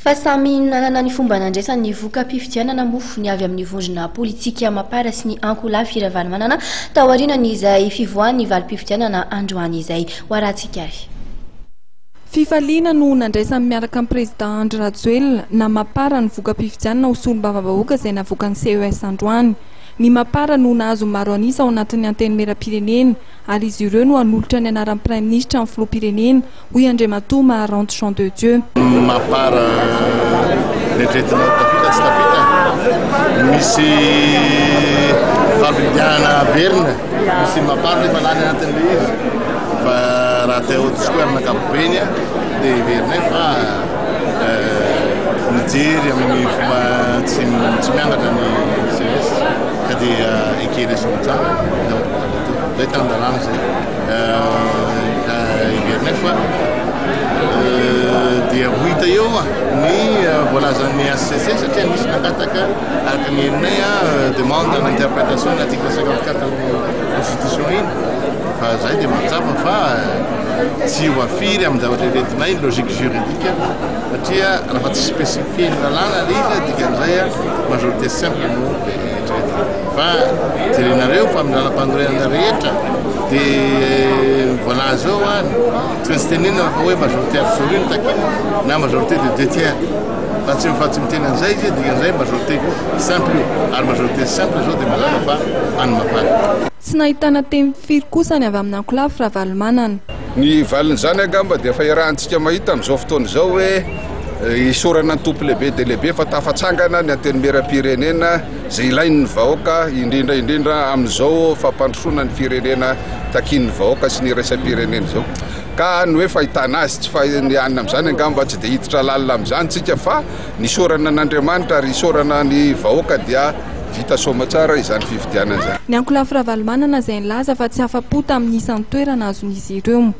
Fa samy nanana ny fomba nandraisany ny voka-pifidianana moa ny avy amin'ny vondrona politika Mapar sy ny ankolafy Ravalomanana taorian'izay fivoahan'ny valim-pifidianana androany izay. Ho arahantsika ary. Fifaliana no nandraisany miaraka amin'ny Prezida Andry Rajoelina na Mapar ny voka-pifidianana ho solombavambahoaka izay navoakan'ny CES androany. Ny Mapar no nahazo maro an'isa ao anatin'ny Antenimierampirenena ary izy ireo no hanolotra ny anaran'ny Praiminisitra amin'ny Filoham-pirenena hoy Andriamatoa Maharanto Jean de Dieu. Mapar eritreretinao tafita tsy tafita? Misy fampidinana averina, misy mapar nefa lany anatin'ilay izy fa raha te ho tokoa amin'ny ankapobeny dia heverinay fa mijery amin'ny fomba tsy tsy miangatra ny CS ka dia ekenay soamantsara ny zavatra mitranga teo. Izay tan-dalàna izay. Ka heverinay fa dia ho hita eo ny voalazan'ny HCC satria nisy nangataka araka ny henonay demande d'interprétation ny article 54 amin'ny constitution iny fa zay dia mahatsapa fa tsy ho afiry amin'ny zavatra eretinay ny logique juridique satria raha tsy spécifié ny lalàna le izy dikan'izay majorité simple no eritreretina fa jerenareo fa amin'ny lalam-panorenana rehetra dia voalaza eo a tsy maintsy tenenina fa hoe majorité absolue no takina na majorité de deux tiers fa tsy fa tsy miteny an'izay izy dikan'izay majorité simple io ary majorité simple zao dia mazava fa any Mapar. Tsy nahitana teny firy kosa ny avy amin'ny ankolafy Ravalomanana. Ny valin'izany angamba dia efa iarahantsika mahita amin'izao fotoana izao hoe isaorana ny Tompo lehibe dia lehibe fa tafatsangana ny Antenimierampirenena izay ilain'ny vahoaka indrindra indrindra amin'izao fampandrosoana ny firenena takian'ny vahoaka sy ny iraisam-pirenena izao. Ka ny hoe fahitana azy tsy fa ny anona amin'izany angamba tsy dia hiditra lalina amin'izany tsika fa ny isaorana an'Andriamanitra ary isaorana ny vahoaka dia vita soamatsara izany fifidianana izany. Ny ankolafy Ravalomanana izay nilaza fa tsy afa-po tamin'ny isan'ny toerana azon'izy ireo.